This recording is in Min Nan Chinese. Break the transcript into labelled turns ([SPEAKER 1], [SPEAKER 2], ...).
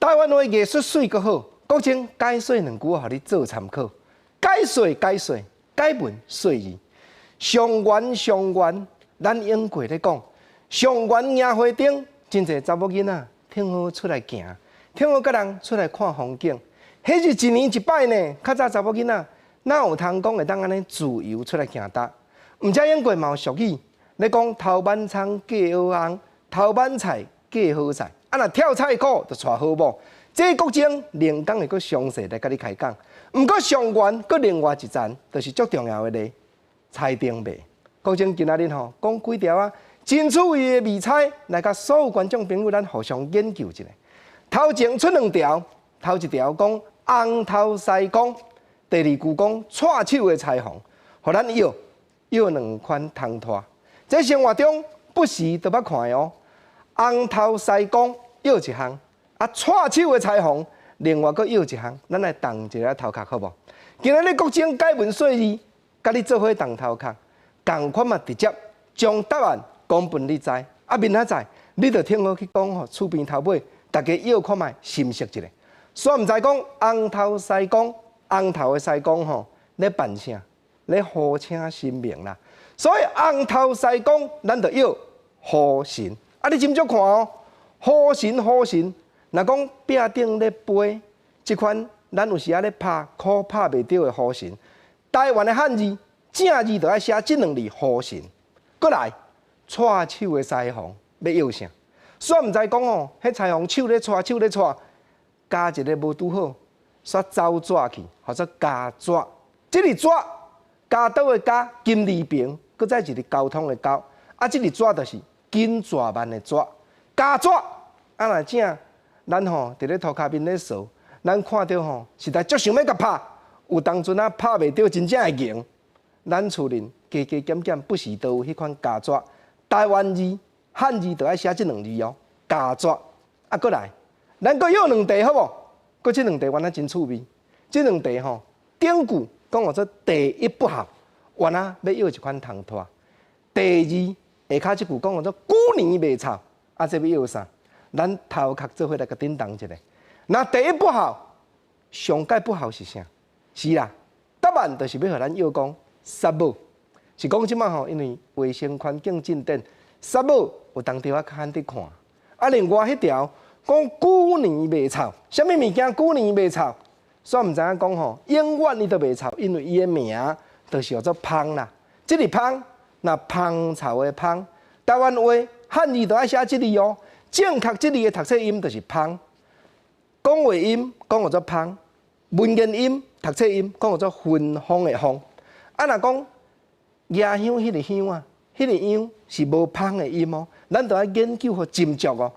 [SPEAKER 1] 台灣話藝術媠閣好，國清解說兩句，予你做參考。解說解說，解文說字，上元上元，咱用過咧講，上元迎花燈，真濟查某囡仔挺好出來行，挺好佮人出來看風景。彼是一年一擺呢，較早查某囡仔哪有通講會當按呢自由出來行搭？毋才用過嘛有俗語，咧講頭挽蔥嫁好翁，頭挽菜嫁好婿。啊，若跳菜庫就娶好某。這國清另工會閣詳細來佮你開講。毋過上元閣另外一層，就是足重要的咧，猜燈謎。國清今仔日吼講幾條啊，真趣味的謎猜，來共所有觀眾朋友咱互相研究一下。頭前出兩條，頭一條講紅頭師公，第二句講掣手的裁縫，予咱約約兩款通拖。這生活中不時都捌看的哦。紅頭師公約一項，啊，掣手的裁縫另外閣約一項，咱來動一下頭殼好無？今仔日國清解文說字，佮你做伙動頭殼，仝款嘛直接將答案講予你知。啊，明仔載你就聽好去講予厝邊頭尾，大家約看覓心識一下。煞毋知講紅頭師公，紅頭的師公吼，咧扮啥？咧呼請神明啦。所以紅頭師公，咱就約雨神。啊，你斟酌看哦，雨神雨神，若講壁頂咧飛，這款咱有時仔咧拍，箍拍袂著的雨神。台灣的漢字正字就愛寫這兩字雨神。閣來，掣手的裁縫欲約啥？煞毋知講哦，彼裁縫手咧掣，手咧掣，加一个無拄好，煞走紙去，號做膠紙。這个紙，鉸刀的鉸，金字旁，閣再一个交通的交，啊，這个紙就是緊抓慢的抓，膠紙。啊，若正，咱吼佇咧塗跤面咧掃，咱看著吼，實在足想欲共拍，有當陣啊拍袂著，真正會硬。咱厝裡加加減減不時都有彼款膠紙。台灣字、漢字就愛寫這兩字哦，膠紙。啊，閣來，咱閣約兩題好無？閣這兩題原來真趣味。這兩題吼，頂句講號做第一不好，原來欲約一款通拖。第二下跤這句講號做舊年袂臭，啊，這欲約啥？咱頭殼做伙來共振動一下。那第一不好，上蓋不好是啥？是啦，答案就是欲予咱約講虱母，是講這馬吼，因為衛生環境進展，虱母有當時仔較罕得看。啊，另外彼條講舊年袂臭，啥物物件舊年袂臭？煞毋知影講吼，永遠伊都袂臭，因為伊的名就是叫做芳啦。這个芳，若芳草的芳，台灣話漢字都愛寫這字哦。正確這字的讀冊音就是芳，講話音講號做芳，文言音讀冊音講號做芬芳的芳。啊，若講蜈香彼个香啊，彼個香是無芳的音哦，咱就愛研究予斟酌哦。